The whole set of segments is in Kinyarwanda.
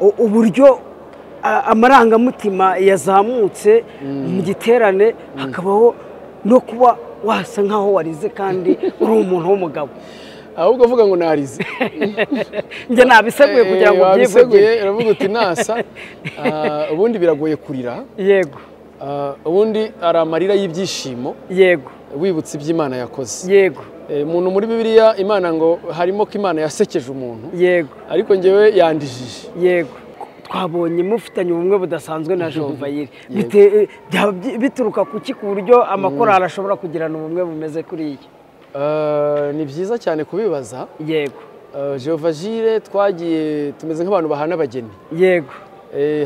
Uburyo amarangamutima yazamutse mu giterane, hakabaho no kuba wasa nkaho warize kandi uri umuntu w'umugabo. Ahubwo avuga ngo narize. Njye nabiseguye kugira ngo byivugire. Uravuga uti nasa. Ubundi biragoye kurira. Yego. Ubundi ari amarira y'ibyishimo. Yego. Wibutse iby'Imana yakoze. Yego. Umuntu muri Bibiliya Imana ngo harimo ko Imana yasekeje umuntu. Yego. Ariko njyewe yandijije. Yego. Twabonye mufitanye ubumwe budasanzwe na Jehovah Jireh. Bituruka kuki ku buryo amakorali ashobora kugirana ubumwe bumeze kuri iyi? Ni byiza cyane kubibaza. Yego. Jehovah Jireh twagiye tumeze nk'abantu bahana abageni. Yego.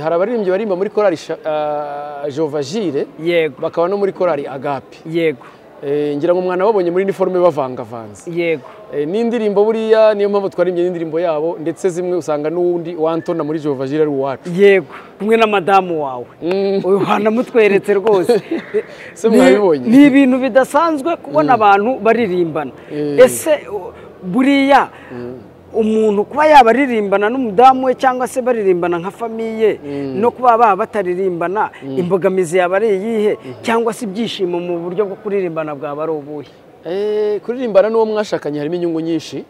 Hari abaririmbyi barimba muri korali Jehovah Jireh. Yego. Bakaba no muri korali Agape. Yego. Ngira ngo umwana babonye muri uniforme bavangavanze. Yego. N'indirimbo buriya niyo mpamvu twarimbye n'indirimbo yabo, ndetse zimwe usanga n'uwundi wantona muri Jehovah Jireh ari uwacu. Yego. Kumwe na madamu wawe. Uyu wanamutweretse rwose. Se mwabibonye. Ni ibintu bidasanzwe kubona abantu baririmbana. Ese buriya umuntu kuba yabaririmbana n'umudamu we cyangwa se baririmbana nka famiye, no kuba baba bataririmbana, imbogamizi yaba ari iyihe, cyangwa se ibyishimo mu buryo bwo kuririmbana bwaba ari ubuhe? Kuririmbana n'uwo mwashakanye harimo inyungu nyinshi.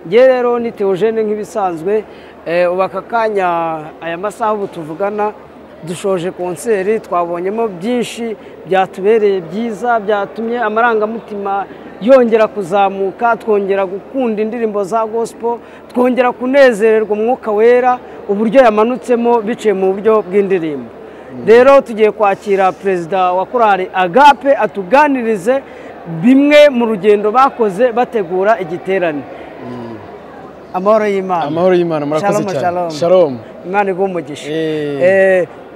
Nge rero ni Theogene nk'ibisanzwe, ubu aka kanya aya masaha ubu tuvugana dushoje konseri, twabonyemo byinshi byatubereye byiza, byatumye amarangamutima yongera kuzamuka, twongera gukunda indirimbo za gospel, twongera kunezererwa umwuka wera uburyo yamanutsemo biciye mu buryo bw'indirimbo. Rero tugiye kwakira perezida wa korali Agape atuganirize bimwe mu rugendo bakoze bategura igiterane. Amahoro y'Imana. Amahoro y'Imana, murakoze cyane. Shalom. Imana iguhe umugisha.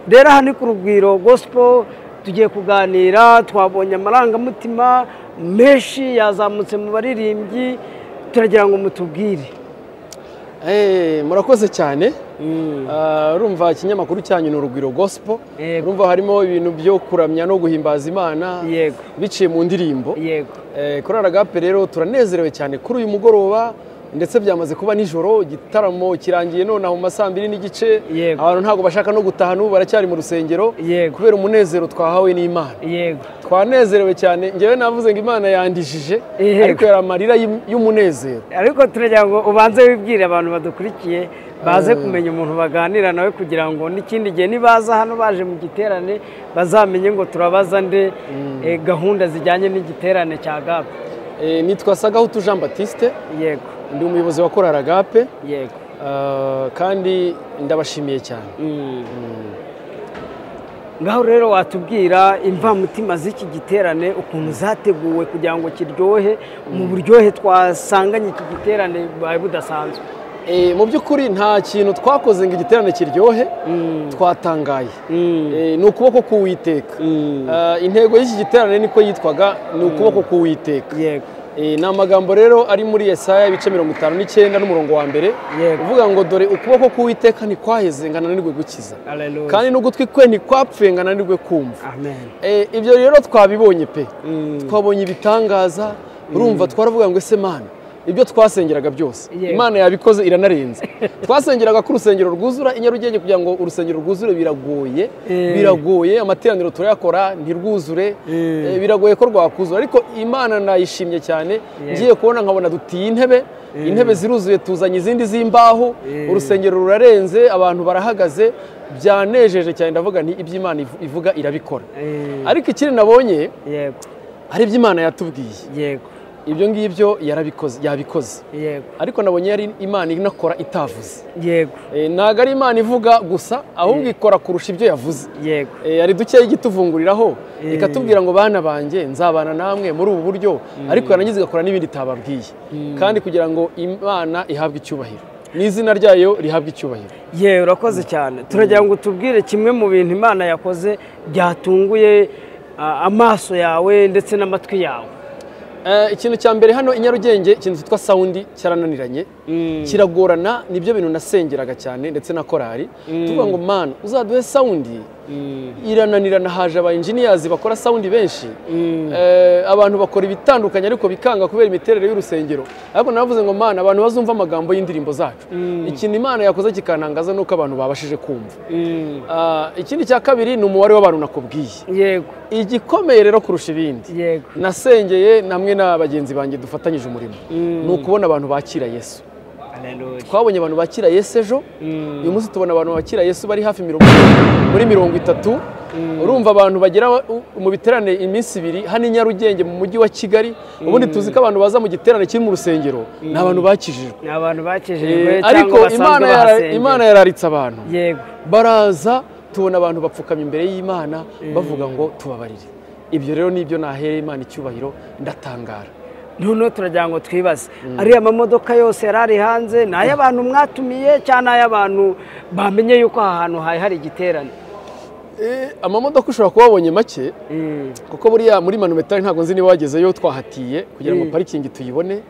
Rero hano ku Rugwiro Gospel tugiye kuganira, twabonye amarangamutima menshi yazamutse mu baririmbyi, turagira ngo mutubwire. Murakoze cyane. Urumva ikinyamakuru cyanyu ni Urugwiro Gospel. Urumva harimo ibintu byo kuramya no guhimbaza Imana biciye mu ndirimbo. Yego. Korali Agape rero turanezerewe cyane kuri uyu mugoroba, ndetse byamaze kuba nijoro, igitaramo kirangiye none aho mu masaa 2:15. Abantu ntago bashaka no gutaha n'ubu baracyari mu rusengero kubera umunezero twahawe n'Imana. Yego. Twanezerewe cyane. Njyewe navuze ngo Imana yandijije, ariko yari amarira y'umunezero. Ariko turagira ngo ubanze wibwire abantu badukurikiye baze kumenya umuntu baganira nawe, kugira ngo n'ikindi gihe nibaza hano baje mu giterane bazamenye ngo turabaza nde gahunda zijyanye n'igiterane cya Agape. Nitwa Sagahutu Jean Baptiste. Yego. Ndi umuyobozi wa korali Agape. Yego. Kandi ndabashimiye cyane. Ngaho rero watubwira imvamutima z'iki giterane ukuntu zateguwe kugira ngo kiryohe, mu buryohe twasanganye iki giterane bwawe budasanzwe. Mu by'ukuri nta kintu twakoze ngo igiterane kiryohe, twatangaye. Ni ukuboko k'Uwiteka. Intego y'iki giterane niko yitwaga, ni ukuboko k'Uwiteka. Yego. Ni amagambo rero ari muri Yesaya ibice 59 n'umurongo wa mbere, uvuga ngo dore ukuboko k'Uwiteka ntikwaheze ngo ananirwe gukiza, kandi n'ugutwi kwe ntikwapfuye ngo ananirwe kumva. Amen. Ibyo rero twabibonye pe. Twabonye ibitangaza. Urumva twaravuga ngo ese Mana, ibyo twasengeraga byose Imana yabikoze iranarenze. Twasengeraga ko urusengero rwuzura i Nyarugenge, kugira ngo urusengero rwuzure biragoye, biragoye, amateraniro turayakora ntirwuzure, biragoye ko rwakuzura, ariko Imana nayishimye cyane. Ngiye kubona nkabona dutiye intebe, intebe ziruzuye, tuzanye izindi z'imbaho, urusengero rurarenze, abantu barahagaze, byanejeje cyane. Ndavuga nti ibyo Imana ivuga irabikora. Ariko ikindi nabonye, hari ibyo Imana yatubwiye. Yego. Ibyo ngibyo yarabikoze, yabikoze. Yego. Ariko nabonye yari Imana inakora itavuze. Yego. Ntago ari Imana ivuga gusa, ahubwo ikora kurusha ibyo yavuze. Yego. Ari duke igituvunguriraho, ikatubwira ngo bana banjye nzabana namwe muri ubu buryo, ariko yarangiza igakora n'ibindi itababwiye. Kandi kugira ngo Imana ihabwe icyubahiro, n'izina ryayo rihabwe icyubahiro. Yewe, urakoze cyane. Turagira ngo tubwire kimwe mu bintu Imana yakoze byatunguye amaso yawe ndetse n'amatwi yawe. Ikintu cya mbere hano i Nyarugenge, ikintu cyitwa sound cyarananiranye. Kiragorana, nibyo bintu nasengeraga cyane ndetse na korali tuvuga ngo Mana uzaduhe sound. Irananirana, haje aba engineers bakora sound benshi, abantu bakora ibitandukanye ariko bikanga kubera imiterere y'urusengero. Ariko naravuze ngo Mana abantu bazumva amagambo y'indirimbo zacu. Ikintu Imana yakoze kikantangaza nuko abantu babashije kumva. Ikindi cya kabiri ni umubare w'abantu nakubwiye. Yego. Igikomeye rero kurusha ibindi, yego, nasengeye namwe na bagenzi banjye dufatanyije umurimo, ni ukubona abantu bakira Yesu. Twabonye abantu bakira Yesu ejo, uyu munsi tubona abantu bakira Yesu bari hafi muri 30. Urumva abantu bagera mu biterane iminsi ibiri hano i Nyarugenge mu mujyi wa Kigali. Ubundi tuzi ko abantu baza mu giterane kiri mu rusengero ni abantu bakijijwe, ni abantu bakijijwe, ariko Imana yararitse abantu. Yego, baraza tubona abantu bapfukamye imbere y'Imana bavuga ngo tubabarire. Ibyo rero nibyo nahereye Imana icyubahiro, ndatangara. Noneho turagira ngo twibaze, ariya mamodoka yose yari ari hanze ni ay'abantu mwatumiye cyangwa ay'abantu bamenye yuko aha hantu hari hari igiterane? Amamodoka ushobora kuba wabonye make, kuko buriya muri Monumental ntabwo nzi niba wagezeyo, twahatiye kugira ngo parikingi tuyibone,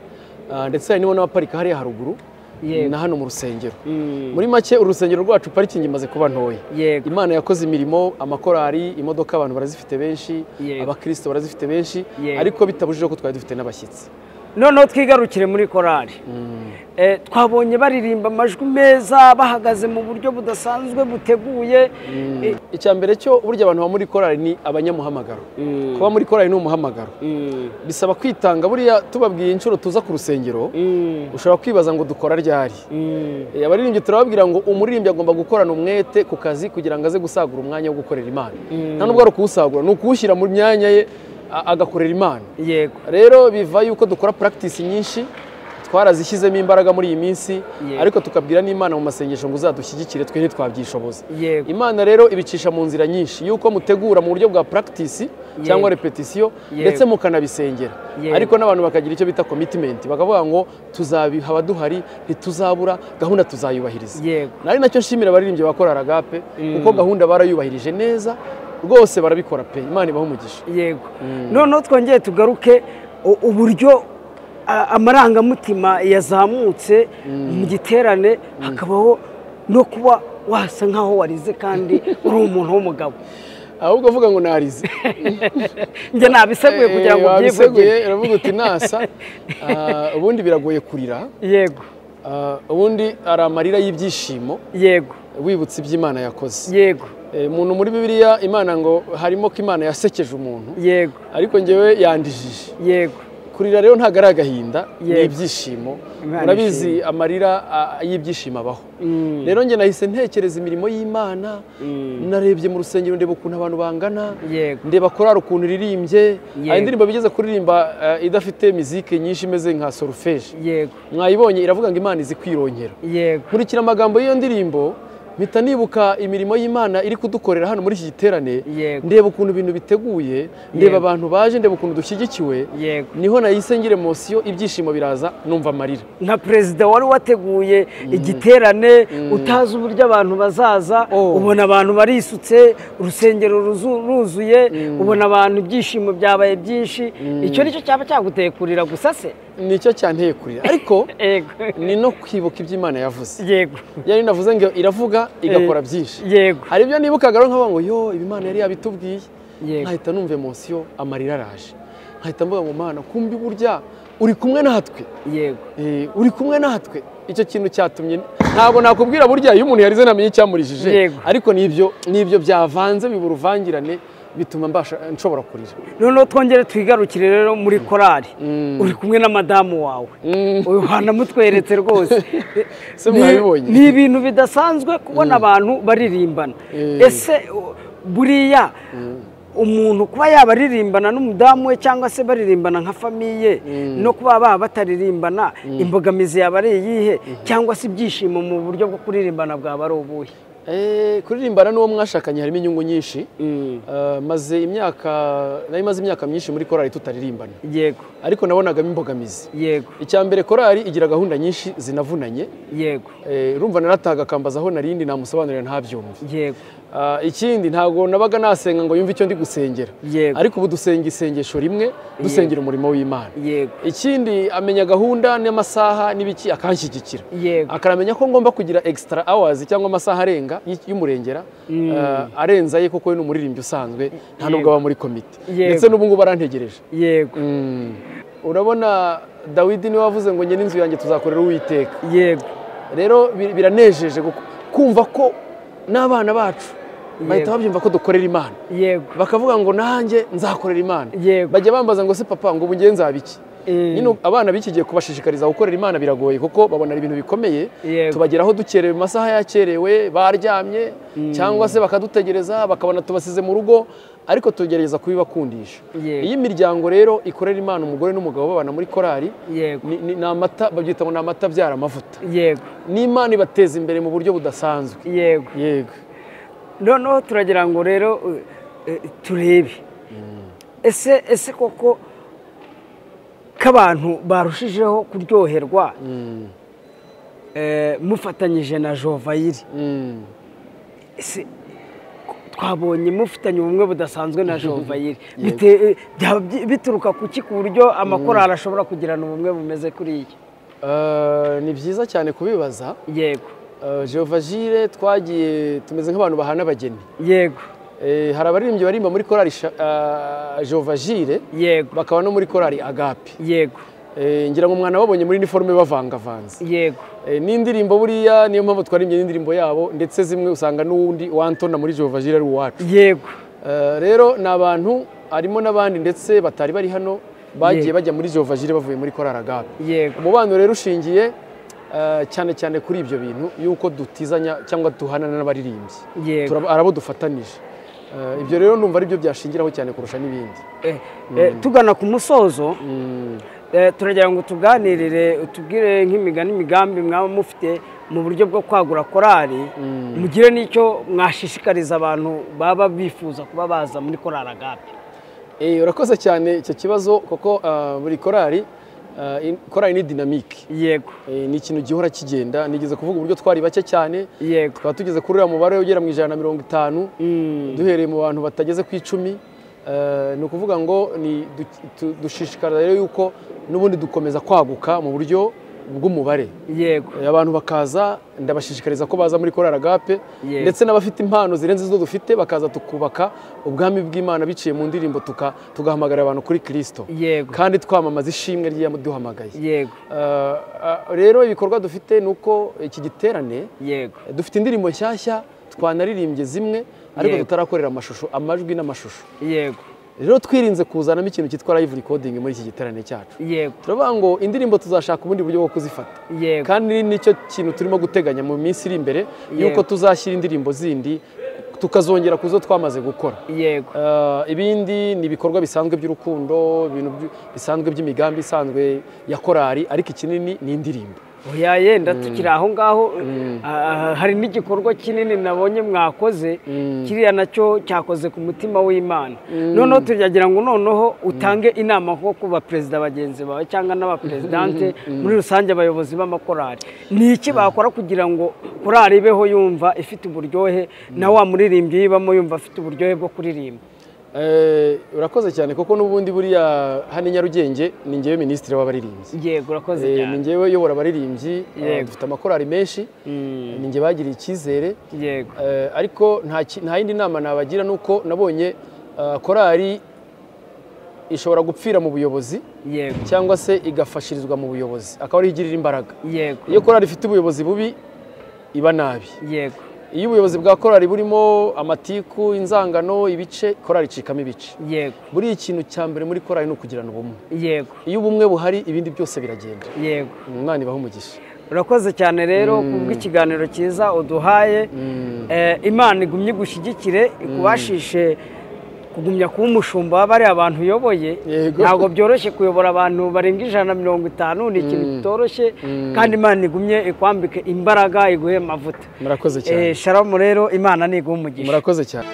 ndetse hari n'abaparika hariya haruguru na hano mu rusengero. Muri make urusengero rwacu parikingi imaze kuba ntoya. Imana yakoze imirimo, amakorari, imodoka abantu barazifite benshi, abakristo barazifite benshi, ariko bitabujije ko twari dufite n'abashyitsi. Noneho twigarukire muri korari. Twabonye baririmba amajwi meza, bahagaze mu buryo budasanzwe buteguye. Icya mbere cyo burya abantu ba muri korari ni abanyamuhamagaro. Kuba muri korari ni umuhamagaro, bisaba kwitanga. Buriya tubabwiye inshuro tuza ku rusengero, ushobora kwibaza ngo dukora ryari. Abaririmbyi turababwira ngo umuririmbyi agomba gukorana umwete ku kazi kugira ngo aze gusagura umwanya wo gukorera Imana. Nta nubwo ari ukuwusagura, ni ukuwushyira mu myanya ye agakorera Imana. Yego. Rero biva yuko dukora practice nyinshi, twarazishyizemo imbaraga muri iyi minsi, ariko tukabwira n'Imana mu masengesho ngo uzadushyigikire twe ntitwabyishoboza. Imana rero ibicisha mu nzira nyinshi yuko mutegura mu buryo bwa practice cyangwa repetition, ndetse mukanabisengera. Ariko n'abantu bakagira icyo bita commitment, bakavuga ngo tuzabihaba duhari, ntituzabura, gahunda tuzayubahiriza. Nari nacyo nshimira abaririmbyi ba Korali Agape, kuko gahunda barayubahirije neza rwose, barabikora pe. Imana ibahe umugisha. Yego. Noneho twongeye tugaruke uburyo amarangamutima yazamutse mu giterane, hakabaho no kuba wasa nkaho warize kandi uri umuntu w'umugabo. Ahubwo uvuga ngo narize. Njye nabiseguye kugira ngo ubyivugire. Uravuga uti nasa. Ubundi biragoye kurira. Yego. Ubundi ari amarira y'ibyishimo. Yego. Wibutse iby'Imana yakoze. Yego. Umuntu muri Bibiliya Imana ngo harimo ko Imana yasekeje umuntu. Yego. Ariko njyewe yandijije. Yego. Kurira rero ntabwo ari agahinda, ni ibyishimo. Murabizi amarira y'ibyishimo abaho. Rero njye nahise ntekereza imirimo y'Imana, narebye mu rusengero ndeba ukuntu abantu bangana, ndeba korali ukuntu iririmbye. Hari indirimbo bigeze kuririmba idafite mizike nyinshi imeze nka solfège. Mwayibonye iravuga ngo Imana izi kwironkera. Nkurikira amagambo y'iyo ndirimbo, mpita nibuka imirimo y'Imana iri kudukorera hano muri iki giterane, ndeba ukuntu ibintu biteguye, ndeba abantu baje, ndeba ukuntu dushyigikiwe. Niho nahise ngira emotion, ibyishimo biraza, numva amarira. Nka perezida wari wateguye igiterane, utazi uburyo abantu bazaza, ubona abantu barisutse, urusengero ruzuye, ubona abantu ibyishimo byabaye byinshi. Icyo nicyo cyaba cyaguteye kurira gusa se? Nicyo cyanteye kurira, ariko ni no kwibuka ibyo Imana yavuze. Yego. Yari navuze ngo iravuga igakora byinshi. Yego. Hari ibyo nibukaga rero nkavuga ngo yo ibi Imana yari yabitubwiye, nkahita numva emotion, amarira araje, nkahita mvuga ngo Mana kumbi burya uri kumwe natwe. Yego. Uri kumwe natwe. Icyo kintu cyatumye ntabwo nakubwira burya iyo umuntu yarize namenye icyamurijije, ariko nibyo byavanze biburuvangirane bituma mbasha nshobora kurira. Noneho twongere twigarukire rero muri korali, uri kumwe na madamu wawe, uyu wanamutweretse rwose. Ni ibintu bidasanzwe kubona abantu baririmbana. Ese buriya umuntu kuba yaba aririmbana n'umudamu we cyangwa se baririmbana nka famiye, no kuba baba bataririmbana, imbogamizi yaba ari iyihe, cyangwa se ibyishimo mu buryo bwo kuririmbana bwaba ari ubuhe? Kuririmbana n'uwo mwashakanye harimo inyungu nyinshi. Maze imyaka nari maze imyaka myinshi muri korali tutaririmbana. Yego. Ariko nabonagamo imbogamizi. Yego. Icya mbere korali igira gahunda nyinshi zinavunanye. Yego. Urumva narataga akambaza aho narindi namusobanurira ntabyumve. Yego. Ikindi ntago nabaga nasenga ngo yumve icyo ndi gusengera. Yego. Ariko ubu dusenga isengesho rimwe dusengera umurimo w'Imana. Yego. Ikindi amenya gahunda n'amasaha n'ibiki akanshyigikira. Yego. Akaramenya ko ngomba kugira extra hours cyangwa amasaha arenga y'umurengera arenza ye kuko we ni umuririmbyi usanzwe nta nubwo aba muri komite. Ndetse n'ubu ngubu arantegereje. Yego. Urabona Dawidi niwe wavuze ngo njye n'inzu yanjye tuzakorera Uwiteka. Yego. Rero biranejeje kumva ko n'abana bacu bahita babyumva ko dukorera Imana. Yego. Bakavuga ngo nanjye nzakorera Imana. Yego. Bajya bambaza ngo se papa ngo ubu ngiye nzaba iki? Nyine abana b'ikigiye kubashishikariza gukorera Imana biragoye kuko babona ibintu bikomeye. Tubageraho dukerewe mu masaha yakerewe baryamye cyangwa se bakadutegereza bakabona tubasize mu rugo, ariko tugerageza kubibakundisha. Iyi miryango rero ikorera Imana, umugore n'umugabo babana muri korali, ni amata babyita ngo ni amata abyara amavuta. Yego. N'Imana ibateza imbere mu buryo budasanzwe. Yego. Yego. Noneho turagira ngo rero turebe ese koko k'abantu barushijeho kuryoherwa mufatanyije na Jovayiri. Ese twabonye mufitanye ubumwe budasanzwe na Jovayiri, bituruka kuki ku buryo amakorali ashobora kugirana ubumwe bumeze kuriya? Ni byiza cyane kubibaza. Yego. Jovayiri twagiye tumeze nk'abantu bahana abageni. Yego. Hari abaririmbyi barimba muri korali Jovagire. Yego. Bakaba no muri korali Agape. Yego. Ngira ngo mwana babonye muri uniforme bavangavanze. Yego. N'indirimbo buriya niyo mpamvu twaririmbye n'indirimbo yabo, ndetse zimwe usanga n'uwundi wantona muri Jovagire ari uwacu. Yego. Rero ni abantu harimo n'abandi ndetse batari bari hano bagiye bajya muri Jovagire bavuye muri korali Agape. Yego. Umubano rero ushingiye cyane cyane kuri ibyo bintu yuko dutizanya cyangwa duhanana n'abaririmbyi. Yego. Arabo dufatanije. Ibyo rero numva ari byo byashingiraho cyane kurusha n'ibindi. Tugana ku musozo, turagira ngo tuganirire utubwire nk'imigani imigambi mwaba mufite mu buryo bwo kwagura korali, mugire n'icyo mwashishikariza abantu baba bifuza kuba baza muri korali Agape. Urakoze cyane icyo kibazo kuko buri korali korali ni dynamique. Yego. Ni ikintu gihora kigenda. Nigeze kuvuga uburyo twari bake cyane. Yego. Twaba tugeze kuri uriya mubare ugera mu 150, duhereye mu bantu batageze ku 10. Ni ukuvuga ngo ni dushishikara rero yuko n'ubundi dukomeza kwaguka mu buryo bw'umubare. Yego. Abantu bakaza, ndabashishikariza ko baza muri korali Agape, ndetse n'abafite impano zirenze izo dufite bakaza tukubaka ubwami bw'Imana biciye mu ndirimbo, tugahamagara abantu kuri Kristo. Yego. Kandi twamamaza ishimwe ry'Iyaduhamagaye. Yego. Rero ibikorwa dufite nuko iki giterane. Yego. Dufite indirimbo nshyashya twanaririmbye zimwe ariko tutarakorera amashusho, amajwi n'amashusho. Yego. Rero twirinze kuzanamo ikintu cyitwa live recording muri iki giterane cyacu. Yego. Turavuga ngo indirimbo tuzashaka ubundi buryo bwo kuzifata. Yego. Kandi nicyo kintu turimo guteganya mu minsi iri imbere yuko tuzashyira indirimbo zindi tukazongera kuzo twamaze gukora. Yego. Ibindi ni ibikorwa bisanzwe by'urukundo, ibintu bisanzwe by'imigambi isanzwe ya korali, ariko ikinini ni indirimbo. Oya yenda tukiri aho ngaho, hari n'igikorwa kinini nabonye mwakoze, kiriya nacyo cyakoze ku mutima w'Imana. Noneho turagira ngo noneho utange inama nko ku baperezida bagenzi bawe cyangwa n'abaperezidante muri rusange abayobozi b'amakorali. Ni iki bakora kugira ngo korali ibeho yumva ifite uburyohe, na wa muririmbyi yibamo yumva afite uburyohe bwo kuririmba? Urakoze cyane kuko n'ubundi buriya hano i Nyarugenge ni njyewe minisitiri w'abaririmbyi. Yego, urakoze cyane. Ni njyewe uyobora abaririmbyi, dufite amakorali menshi, ni njye bagiriye icyizere. Yego. Ariko nta yindi nama nabagira nuko nabonye korali ishobora gupfira mu buyobozi. Yego. Cyangwa se igafashirizwa mu buyobozi, akaba ari igirira imbaraga. Yego. Iyo korali ifite ubuyobozi bubi iba nabi. Yego. Iyo ubuyobozi bwa korali burimo amatiku, inzangano, ibice, korali icikamo ibice. Yego. Buriya ikintu cya mbere muri korali ni ukugirana ubumwe. Yego. Iyo ubumwe buhari ibindi byose biragenda. Yego. Umwana ibaha umugisha. Urakoze cyane rero kubw'ikiganiro cyiza uduhaye. Imana igumye igushyigikire, ikubashishe Kugumya kuba umushumba w'abari abantu uyoboye ntabwo byoroshye. Kuyobora abantu barenga 150 ni ikintu kitoroshye, kandi Imana igumye ikwambike imbaraga, iguhe amavuta. Murakoze cyane. Shalom rero, Imana niguhe umugisha. Murakoze cyane.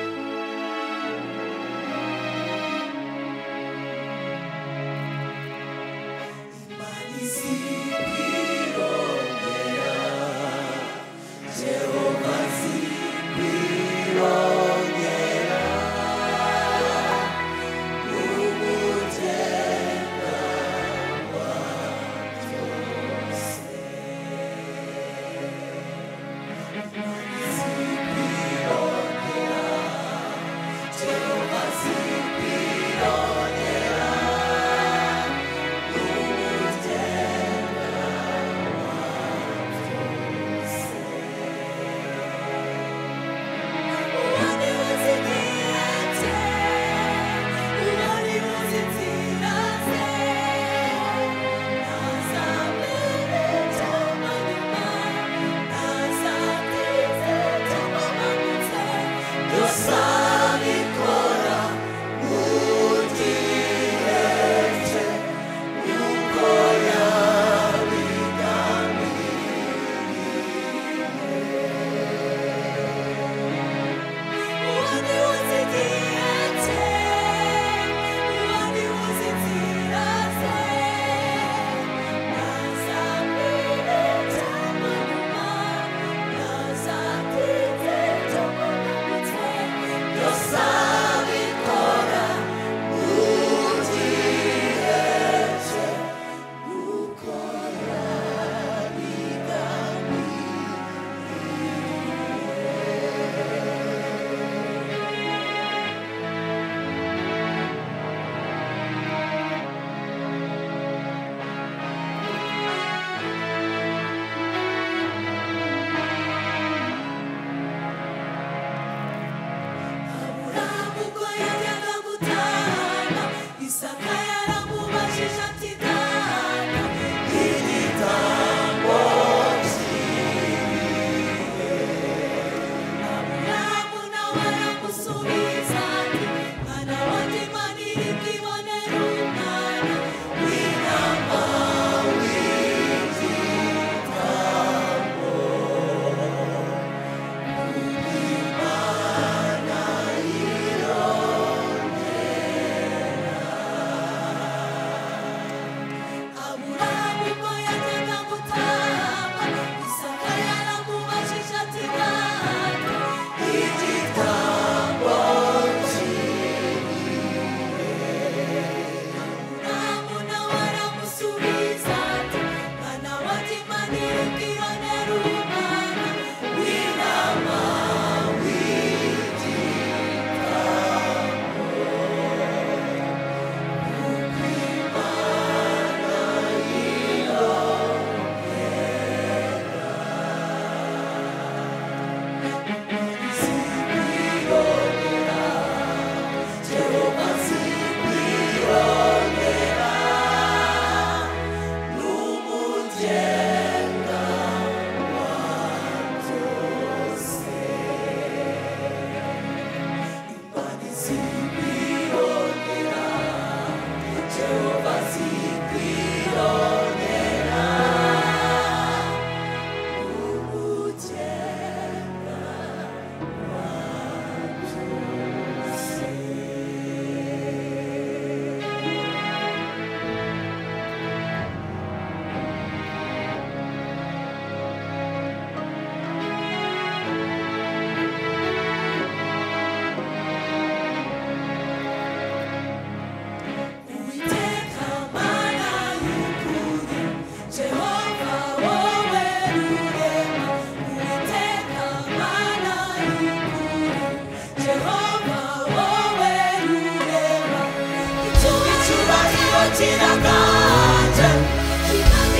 Kiraganje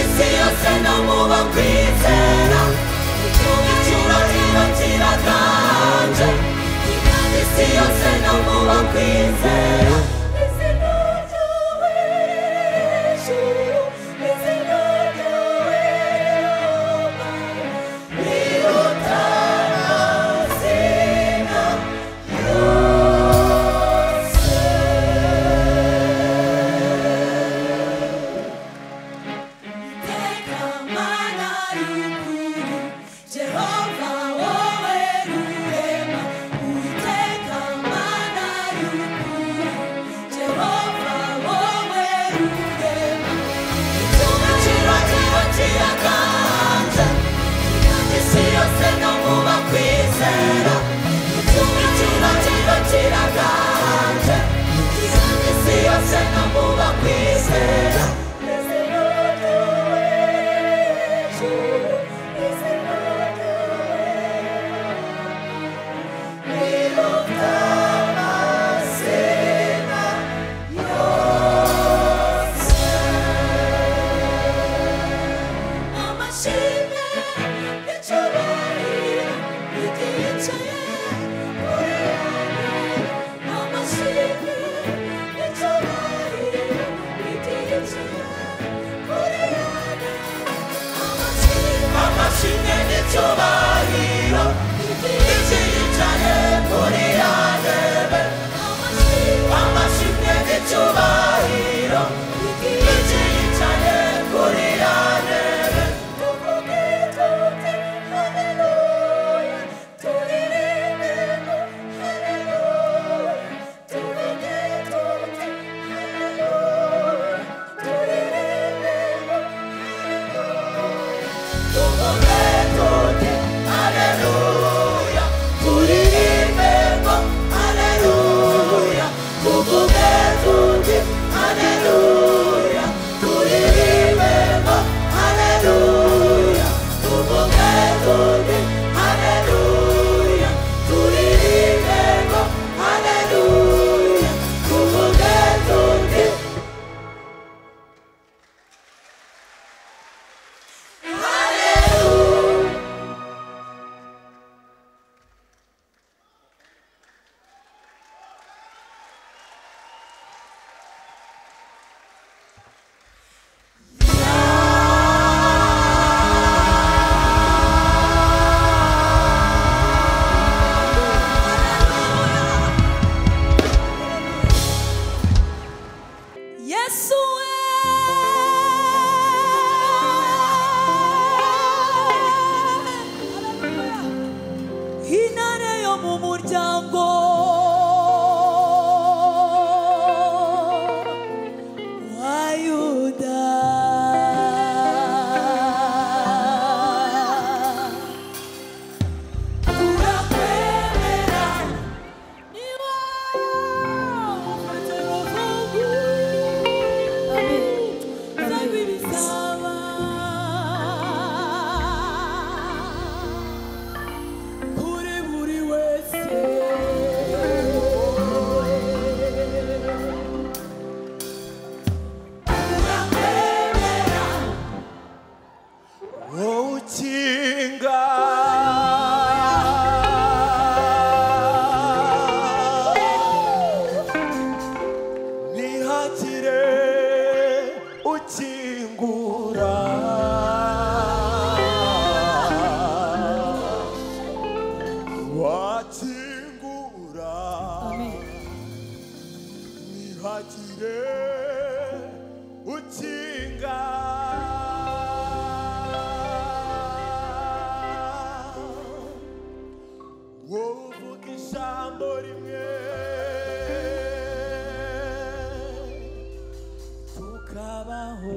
isi yose no mu bakwizera icyubahiro kiraganje isi yose no mu bakwizera izina ryawe ijuru izina ryawe riruta amazina yose. n'icyubahiro ikiyicaye kuri ya ntebe amashimwe n'icyubahiro ikiyicaye kuri ya ntebe tuvuge tuti haleluya turirimbe ngo haleluya tuvuge tuti haleluya turirimbe ngo haleluya tuvuge tuti haleluya turirimbe ngo haleluya tuvuge tuti haleluya turirimbe ngo haleluya tuvuge tuti haleluya turirimbe ngo haleluya tuvuge tuti haleluya. Yesu we intare yo mu muryango wa Yuda turakwemera ni wowe ufite urufunguzo rw'ibisaba kuri buri wese turakwemera wowe ukinga ntihagire ukingura wakingura ntihagire ukinga wowe uvuga ijambo rimwe tukabaho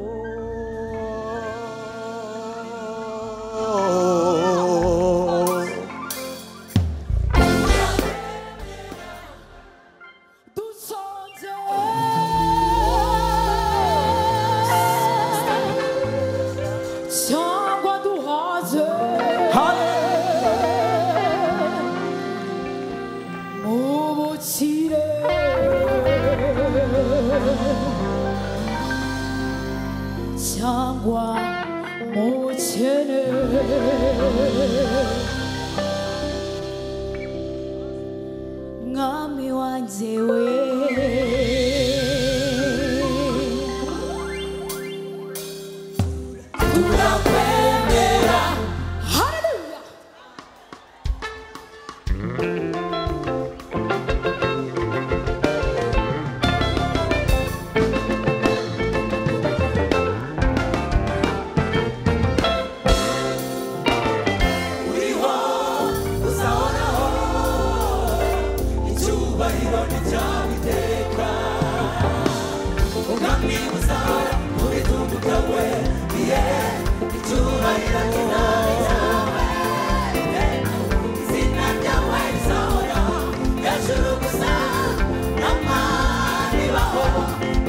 dushonje cyangwa duhaze mu bukire cyangwa mu bukene mwami wanjye we turakwemera haleluya uriho uzahoraho icyubahiro ni cyawe iteka ubwami buzahora mu bitugu byawe iye icyubahiro kizabe cyawe izina ryawe rizahora hejuru gusa n'amani baho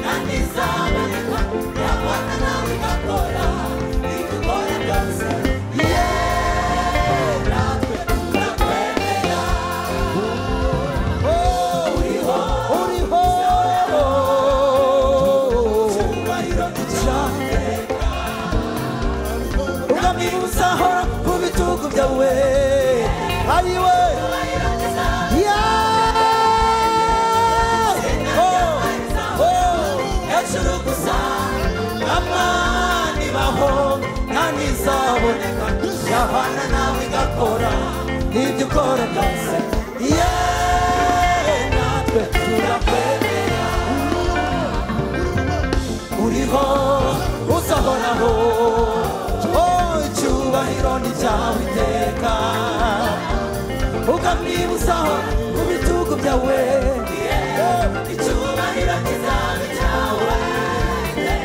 kandi izaboneka yabona nawe igakora ibyo ukora byose iye natwe turakwemera uriho uriho icyubahiro ni cyawe ubwami buzahora ku bitugu byawe ariwe hejuru gusa amani baho nta izaboneka yabana nawe igakora ibyo ukora byose. Yeah, natwe turakwemera, uriho uzahoraho, oh icyubahiro ni cyawe iteka, ukamwibuzaho ku bitugu byawe, icyubahiro kizaba icyawe.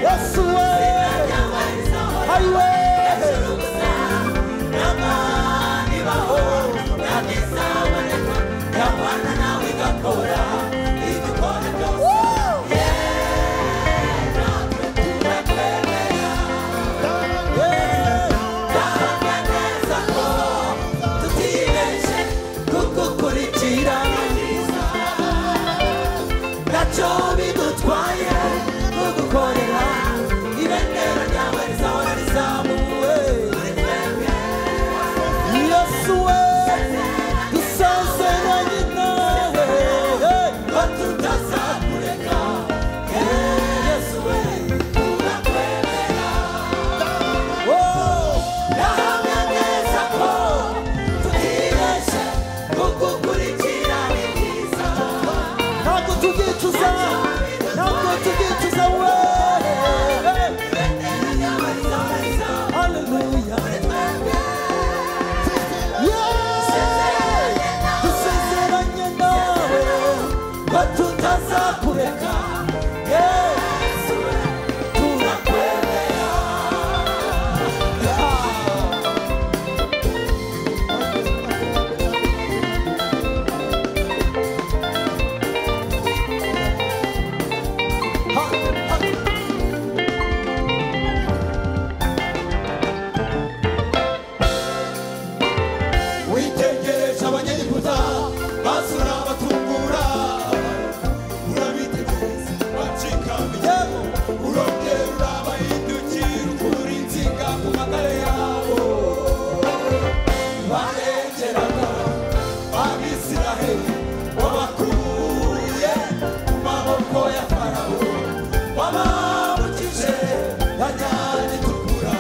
Yesu we, ayiwe, n'amanibaho n'izaboneka yabana nawe igakora ibyo ukora byose. Yeah, natwe turakwemera, ndahamya neza ko tutibeshye kugukurikira, ntacyo bidutwaye kugukorera, ibendera ryawe rizahora rizamuwe. Yesu we, dusezeranye nawe ko tutazakureka. Yesu we, turakwemera, ndahamya neza ko tutibeshye kugukurikira ni byiza, ntabwo tubyicuza, ntabwo tubyicuza we. Hallelujah. Yeah, dusezeranye nawe ko tutazakureka. Yesu we, turakwemera. Witegereje abanyegiputa basura batungura, urabitegereza bacikamiye, urongera urabahindukira ukura insinga ku magare yabo, barengeraga Abisiraheli wabakuye mu maboko ya Farawo, wabambukije inyanja itukura,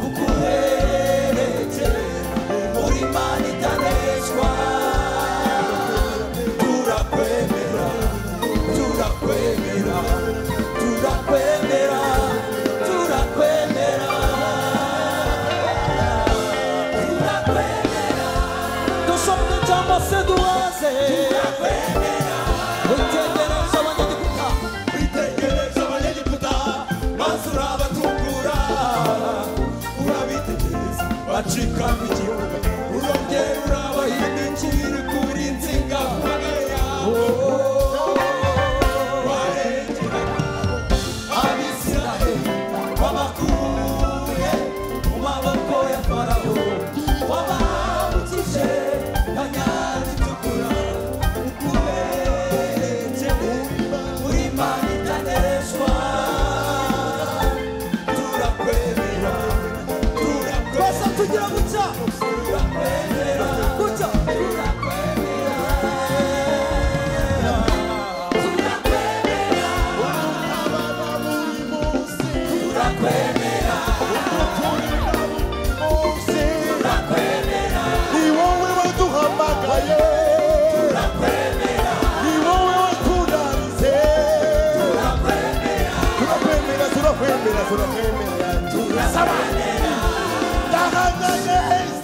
ukuherekera muri Imana itaneshwa. Turakwemera, turakwemera, turakwemera, turakwemera, turakwemera. Dushobora cyangwa se duhaze, Turakwemera. witegereje abanyegiputa, Witegereje abanyegiputa maze urabatungura, urabitegereza bacikamo igihugu, urongera urabahindukira ukura insinga ku magare yabo, barengeraga Abisiraheli wabakuye mu maboko ya Farawo, wabambukije inyanja itukura, ukuberekere muri Imana itaneshwa. Turakwemera, twese turakwemera, tugira gutya, turakwemera, gutya, turakwemera, turakwemera, turakwemera, Ni wowe waduhamagaye, turakwemera, ni wowe waturaritse, turakwemera, turakwemera, turakwemera, turakwemera, turakwemera. ndahamya neza.